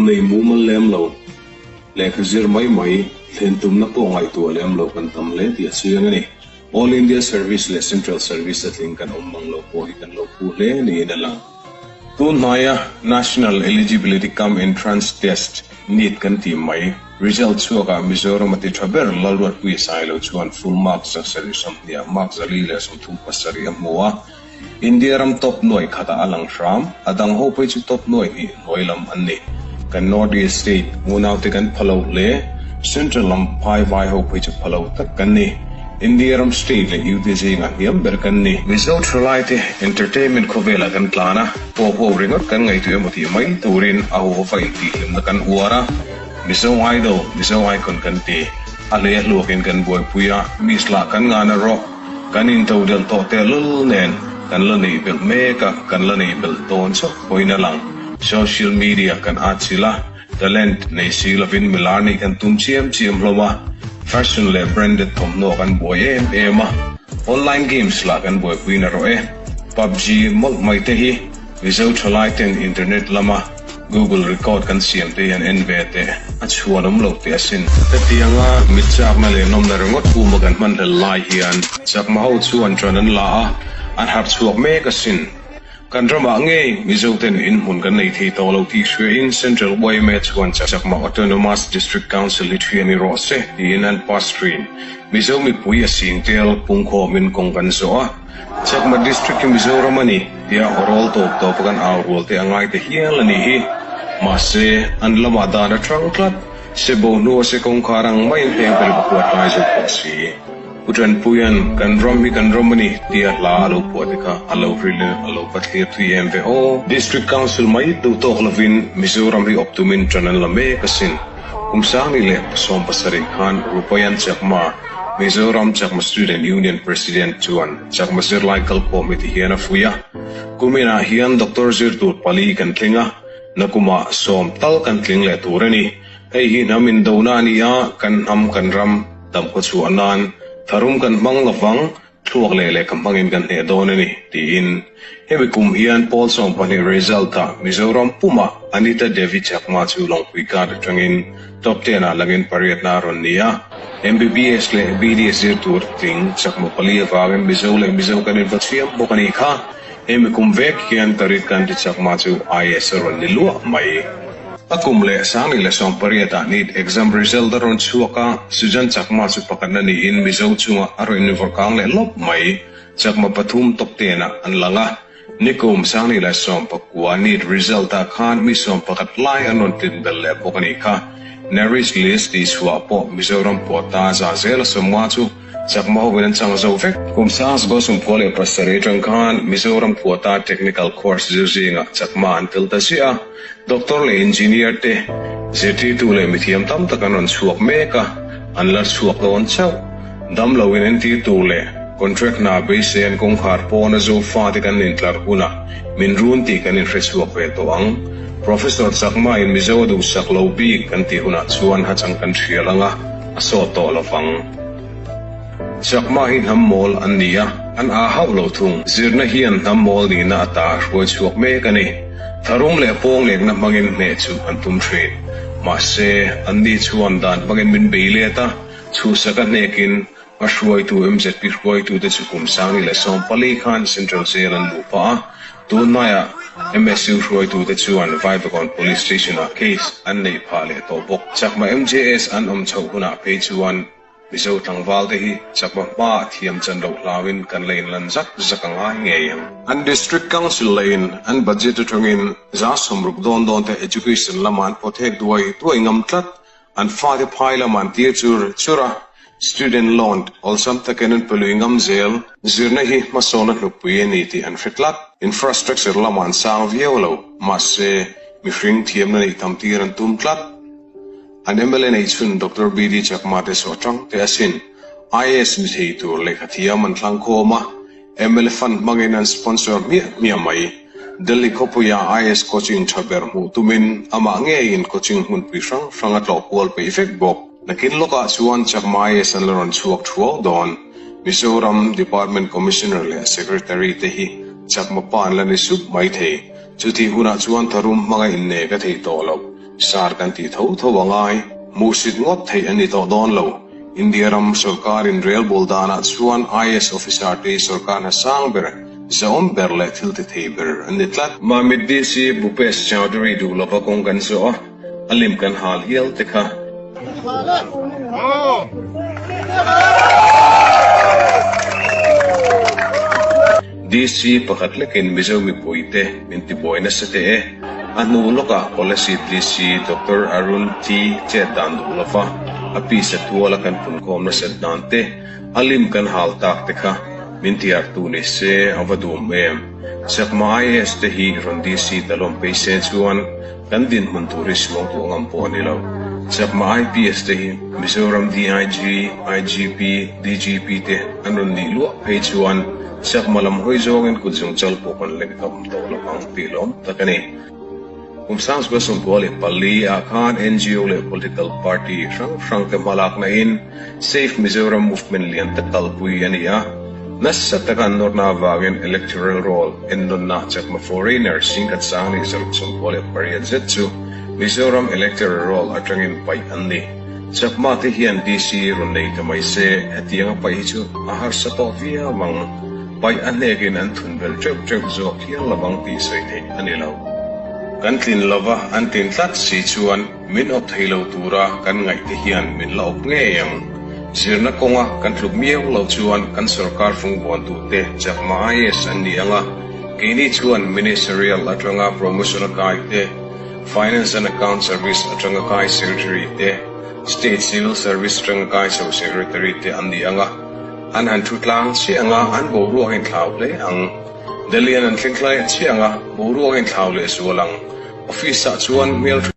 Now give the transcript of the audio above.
Nei mumal lem lo, lehkha zir mai mai, thlen tumna pawh ngaihtuah lem lo kan tam hle tih a chiang a ni. All India Service leh Central Service a tling kan awm mang lo pawh hi kan lo phu hle niin a lang. Tun hnaia National Eligibility Cum Entrance Test, NEET kan tih mai, result chhuakah Mizoram a ti tha ber Lalruatpuia Sailo chuan full mark 720 mark 437 a hmu a. India ram top nuai khatah a lang hram, a dang ho phei chu top nuai hnih hnuai lam an ni. Kan North East state unaute kan pha lo hle, Central lam phai vai ho phei chu pha lo tak kan ni. India ram state leh UT zingah hniam ber kan ni. Mizo thalaite entertainment khawvelah kan tlan a, huau huau ringawt kan ngaihtuah emaw tih mai turin a huhova intihhlimna kan uar a, Mizo Idol, Mizo Icon kan ti. A hlei a hluakin kan buaipui a, Miss lah kan ngana rawh. Kan intodelh tawh tehlul nen kan la neih belh mek a, kan la neih belh dawn chauh pawhin a lang. Social media kan atchilh a, talent nei si lovin milar nih kan tum chiam chiam hlawm a, fashion leh branded thawmhnaw kan buai em em a, online games lah kan buaipui narawh e. PUBG mawlh mai te hi Mizo thalai ten internet lama Google record kan siam te hian en ve teh a chhuan awm lo teh asin. Hetianga mit chakna leh nawmna ringawt uma kan hman hlel lai hian chakma ho chuan ṭan an la a, an harh chhuak mek asin. Kan ramah ngei Mizo ten inhmun kan nei thei tawh lo tih hriain Central yma chuan Chakma Autonomous District Council hi ṭhian i rawh se tiin an pass ṭhin. Mizo mipui a sing tel pungkhawmin kawng kan zawh a. Chakma District hi Mizoram a ni tia awrawl tawp tawp a kan au rual te a ngai ta hial a nih hi. Mahse, an lamah dan a tang tlat. Se bo hnua se kawngkhar ang maiin heng ber va huat lai zawk pawh si. Pu Tanpuia'n kan ram hi kan ram a ni tia hla a lo phuah te kha a lo hril in a lo va thlir thui em ve aw. District Council mai duh tawk lovin Mizoram hi awp tumin tan an la mek asin. Kum sangni leh 17 khan Rupayan Chakma, Mizoram Chakma Student Union President chuan Chakma zirlai kalkhawm hi ti hian a fuih a, Kuminah hian Doctor zir tur pali kan tling a, nakumah sawm tal kan tling leh tur a ni. Hei hi hnam indona a ni a, kan hnam kan ram damkhaw chhuah nan tharum kan hmang lovang, Thluak leh lehkha hmangin kan hneh dawn a ni, tiin. Hemi kum hian Pawl 12 result-ah Mizoram pumah Anita Devi Chakma chu Lawngpui card atangin top ten-ah langin pariatna a rawn ni a. MBBS leh BDS zir tur tling Chakma pali avangin Mizo leh Mizo kan inva chhiam bawk a nih kha. Hemi kum vek hian Tarit Kanti Chakma chu IAS a rawn ni luah mai. A kum leh 2018 ah NEET exam result a rawn chhuak a, Sujan Chakma chu pakhatna niin Mizo chungah a rawn invawrkang leh lawp mai. Chakma pathum top ten ah an lang a, nikum 2019 NEET result ah khan mi 11 lai an rawn tlin belh leh bawk a nih kha. Merit list tih chhuah pawh Mizoram quota za zel a sawmnga chu Chakma hovin an chang zo vek. Kum 1997 atang khan Mizoram quota technical course zir zingah Chakma an tel ta ziah a, Doctor leh Engineer te, zirtirtu leh mithiam tam tak an rawn chhuak mek a, an la chhuak dawn chauh. Damlo in entir tur leh contract hna beisei an kawngkhar pawn a zo fate kan intlar hunah min run tih kan inhre chhuak ve tawh ang. Professor Chakma in Mizo a duhsak lo bik kan tih hunah chuan hachang kan hrial ang a, a sawt tawh lo vang. Chakma hi hnam mawl an ni a, an aa hauh lo thung. Zirna hian hnam mawl nihna ata a hruai chhuak mek a ni. Tharum leh pawng lekna hmangin hneh chu an tum thin. Mahse, anni chuan dan hmangin min bei let a, chhuhsak a hnekin a hruaitu MZP hruaitute chu kum 2014 khan Central Jail an luh pah a, tunhnaiah MSU hruaitute chuan Vaivakawn Police Station-ah case an neih phah leh tawh bawk. Chakma MJS an awm chhoh hunah phei chuan Mizo tlangval te hi chakma hma thiam chan loh hlauin kan la inlan zak zak a ngai ngei ang. An District Council lahin an budget atangin 60% dawn dawn te education lamah an pawthek duai duai ngam tlat. An fate phai lamah an tir chur chur a, student loan awlsam takin an pe lui ngam zel. Zirna hi hmasawn a hnukpui a ni tih an hre tlat. Infrastructure lamah an sang viau lo, mahse mihring thiamna neih tam tir an tum tlat. An mla nei chhun Doctor BD Chakma te saw tang teh asin. IAS ni thei tur lehkha thiam an thlang khawm a, mla fund hmangin an sponsor hmiah hmiah mai. Delhi khawpuia IAS coaching tha ber hmuh tumin amah ngeiin coaching hmunpui hrang hrang a tlawh kual peih vek bawk. Nakin lawkah chuan Chakma IAS an la rawn chhuak thuau dawn. Mizoram Department Commissioner leh Secretary te hi Chakma pa an la ni sup mai thei. Chutih hunah chuan tharum hmanga inne ka thei tawh lo. Sir kan tih tho tho a ngai. Hmuhsit ngawt theih a ni tawh dawn lo. India ram sorkarin relbawl danah chuan IAS officer te hi sorkar hna sang ber, zahawm ber leh thil ti thei ber an ni tlat. Mamit DC Bhupesh Chaudhary duh lova kawng kan zawh a, a lim kan hal hial te kha. DC pakhat lekin Mizo mipuite min tibuai nasa teh e. A hnu lawkah Kolasib DC Doctor Arun T chet dan duh lova a pisa tuala kan punkhawm nasat dan te, a lim kan hal tak te kha min tiartu ni se a va duhawm em. Chakma IAS te hi rawn DC ta lawm phei se chuan kan dinhmun tur hi suangtuah ngam pawh a ni lo. Chakma IPS te hi Mizoram DIG, IGP, DGP te an rawn nih luah phei chuan Chakma lam hawi zawngin kut zungchal pawh kan lek ngam tawh lo ang tih lawm tak a ni. Kum Sangsuka 94 ah khan ngo leh political party hrang hrang te hmalakna in Save Mizoram Movement lian tak kalpui a ni a. Nasa taka an nawrna avangin Electoral Roll ennawnna Chakma foreigner singkhat sang leh 198 zet chu Mizoram Electoral Roll atangin paih an ni. Chakma te hian DC rawn nei ta mai se, hetianga paih hi chu a harsa tawh viau ang. Paih a hnekin an thun belh teuh teuh zawk hial lo ang tih sawi theih a ni lo. Kan tlin lova an tlin tlat si chuan min awp thei lo tura kan ngaih te hian min la awp ngei ang. Zirna kawnga kan tluk miau lo chuan kan sorkar fungvuantute Chakma IAS an ni ang a, keini chuan Ministerial atanga promotion a kai te, Finance and Account Service atanga kai Secretary te, State Civil Service atanga kai chho Secretary te an ni ang a, an han thu tlang chiah ang a, an boruak a inthlau hle ang. Delhi an han thleng thlai chiah ang a, boruak a inthlau leh zual ang. Office ah chuan hmel.